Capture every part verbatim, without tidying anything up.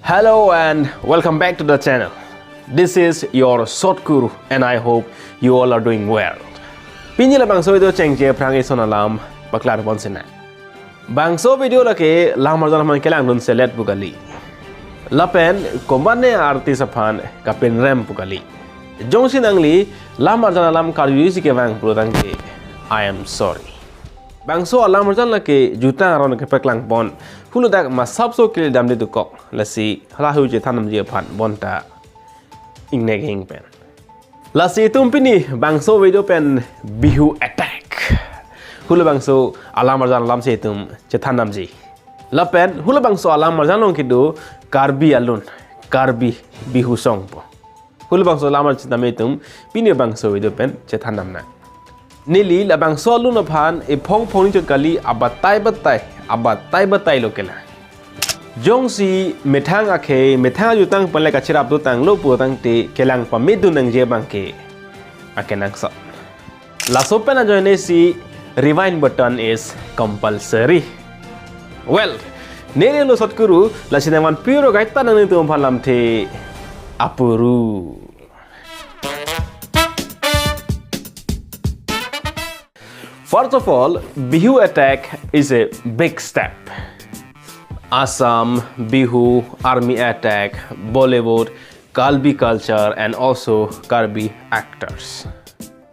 Hello and welcome back to the channel. This is your Sotkur and I hope you all are doing well. Pini labangso video chengche aphrang ison alam paklar pon sina. Bangso video lake lam arjan aphan kelangdun selet pu kali. Lapen komatne artist aphan kapinrem pu kali. Jongsi nangli lam arjan alam karjuji si kevang pulotangte, I am sorry. Bangso alam arjan lake jutang aron kepaklang pon. Huladak masapso kili damde dokok. Lasi hala hu chethan damji aphan bonta ingnek hing pen. Lasi itum pini bangso video pen Bihu attack. Hala bangso alam arjan alam si itum chethan damji. Lapen hala bangso alam arjan along kedo Karbi alun, Karbi Bihu song pu. Hala bangso alam arjan chethan itum pini bangso video pen chethan damnang. Neli labangso alun aphan ephong phongni chot kali, abatai batai, abatai batai lo kelang. Jongsi methang akhei, methang ajutang pen le kacherap dotanglo pulotangte kelang pamitdun nangji abangke akenangsot. Laso pen ajoine si rewind button is compulsory. Well, neli lo Sotkur, lasi nangvanpi ro kaita nanglitum aphan lamthe apuru. First of all, Bihu attack is a big step. Assam, Bihu, army attack, Bollywood, Karbi culture and also Karbi actors.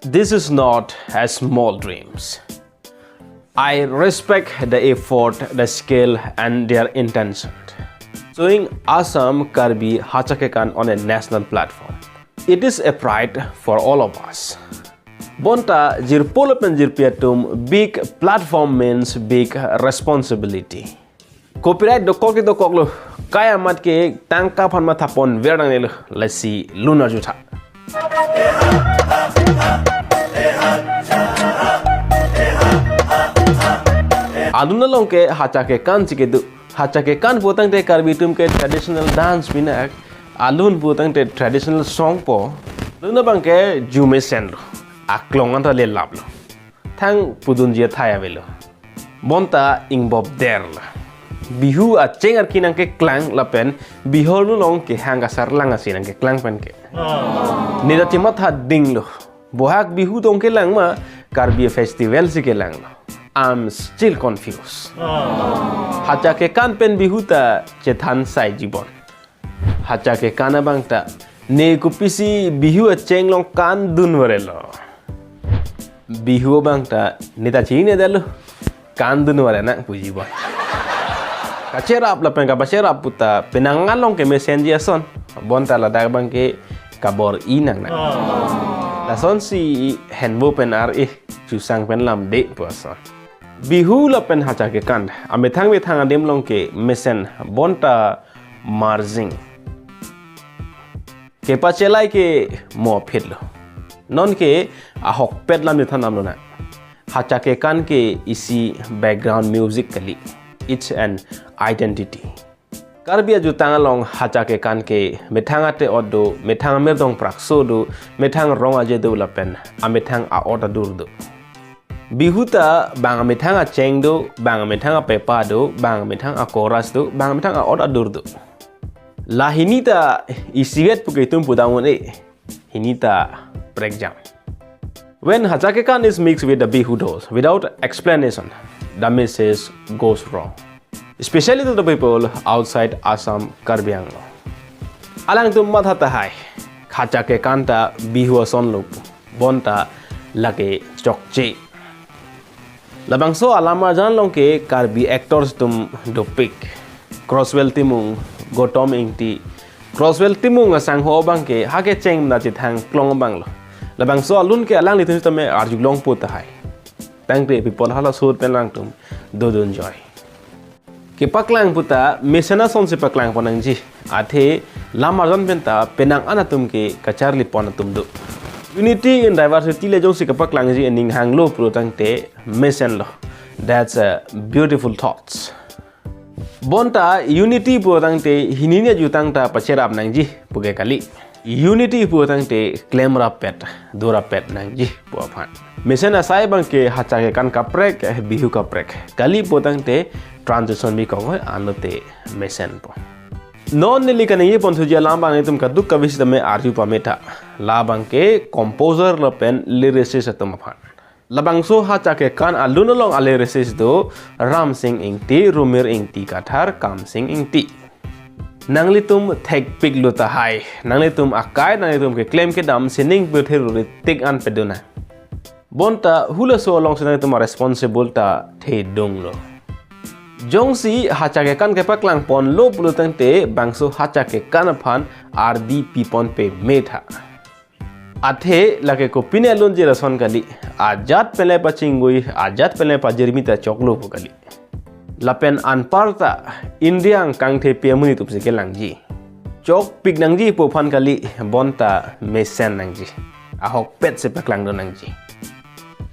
This is not a small dreams. I respect the effort, the skill and their intention. Showing Assam Karbi Hacha Kekan on a national platform. It is a pride for all of us. Bonta jirpo lapen jirpi atum, big platform means big responsibility. Copyright dokok dokok lo. Kai amat ke tangka aphan matha ponver nangnelo. Lasi lun arjutha. Alun along ke Hacha Kekan si kedo. Hacha Kekan pulotangte Karbi atum ke traditional dance pinak. Alun pulotangte traditional song pu. Alun abangke ju mesen lo. Aklong anta lelap lo. Thang pudunji athai avelo. Bonta ingbop der lo. Bihu acheng arki nangkeklang lapen Bihu alun along kehang kasarlang asi nangkeklang pen ke. Neta chematha dinglo. Bohag Bihu tong kelang ma, Karbi festival si kelang lo. I'm still confused. Hacha Kekan pen Bihu ta chethan saiji bon. Hacha Kekan abang ta ne kopisi Bihu acheng along kan dun varelo. Bihu abang ta neta chinine detlo. Kan dun vare nang puji bon. Kacherap lapen kapacherap puta penang along kemesenji ason. Bonta ladak abangke kabor-i nangnang. Lasonsi henbo pen ar-e, chusang pen lamde pu ason. Bihu lapen Hacha Kekan amethang methang adim along kemesen, bonta merging. Kepachelai ke mo phit lo. Nonke ahokpet lam chethan damlonang. Hacha Kekan ke isi background music kali. It's an identity. Karbi ajutang along Hacha Kekan ke methang ate-ot do, methang amirdong prakso do, methang rong aje do lapen amethang a-ot adur do. Bihu ta bang amethang acheng do, bang amethang apepa do, bang amethang a-chorus do, bang amethang a-ot adur do. La hini ta isivet puke itum pudam un-e. Hini ta prekjam. When Hacha Kekan is mixed with the Bihu dose, without explanation, the message goes wrong. Especially to the people outside Assam, Karbi Anglong. Alangtum matha tahai, Hacha Kekan ta Bihu ason lo pu, bonta lake chokche. Labangso alam arjan along ke Karbi actors atum dopik. Crosswell Timung, Gautam Ingti. Crosswell Timung asangho abangke ha kecheng na chethang klong abang lo. Labangso alun ke alanglitum sitame arjulong pu tahai. Tangte people halaso ahut pen alangtum dodun joi. Kepaklang puta mesen asonsi paklang pon nangji. Athe lam arjan pen ta penang an atum ke kacharli pon atum do. Unity in diversity le jongsi kepaklangji aning hanglo pulotangte mesen lo. That's a beautiful thoughts. Bonta unity pulotangte hini ne jutang ta pacherap nangji puke kali. Unity pulotangte klemrap pet, dorap pet nangji pu aphan. Mesen asai abangke Hacha Kekan kaprek, Bihu kaprek. Kali pulotangte transition bikok hoi, anute mesen po. Non neli kaningje ponthuji alam abang nanglitum kadokave sitame arju pame tha. Labang ke composer lapen lyricist atum aphan. Labangso Hacha Kekan alun along a-lyricist do Ramsing Ingti, Rumir Ingti Kathar, Kamsing Ingti. Nanglitum thekpiklo tahai. Nanglitum akai, nanglitum keklem kedam sining pirthe ruri tik an peduna. Bonta hulaso alongsi nanglitum a-responsible ta thedunglo. Jongsi Hacha Kekan kepaklang ponlo pulo tangte bangso Hacha Kekan aphan ardi pipon pame tha. Athe lake kopine alunji lason kali. Ajat pen le pachingvoi, ajat pen le pajirmi ta choklo pu kali. Lapen anparta India angkang thepi amonit atumsi kelangji. Chokpik nangji pu aphan kali, bonta mesen nangji. Ahokpet si paklangdun nangji.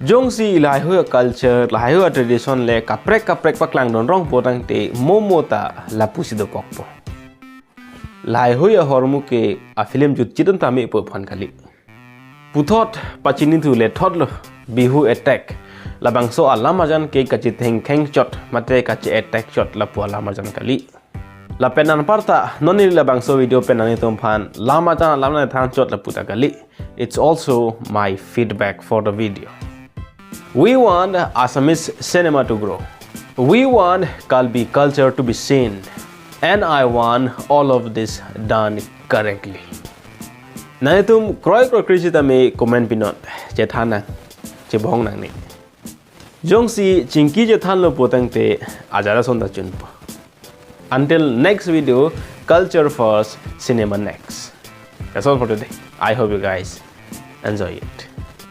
Jongsi lahaihui a-culture, lahaihui a-tradition le kaprek kaprek paklangdun rong po tangte momo ta lapusi dokokpo. Lahaihui ahormu ke a-film jutchidun tame pu aphan kali. Puthot pachinithu le thotlo Bihu attack. Labangso alam ajan ke kachithengkheng chot mate kachi-attack chot lapu alam ajan kali. Lapen anparta non neli labangso video pen nanglitum aphan lam ajan alam nangthan chot lapu ta kali. It's also my feedback for the video. We want Assamese cinema to grow. We want Karbi culture to be seen. And I want all of this done correctly. Nanglitum kroikro kri sitame comment pinon. Chethan nang, chebong nangne. Jongsi chingki chethanlo po tangte ajara son ta chunpo. Until next video, culture first, cinema next. That's all for today. I hope you guys enjoy it.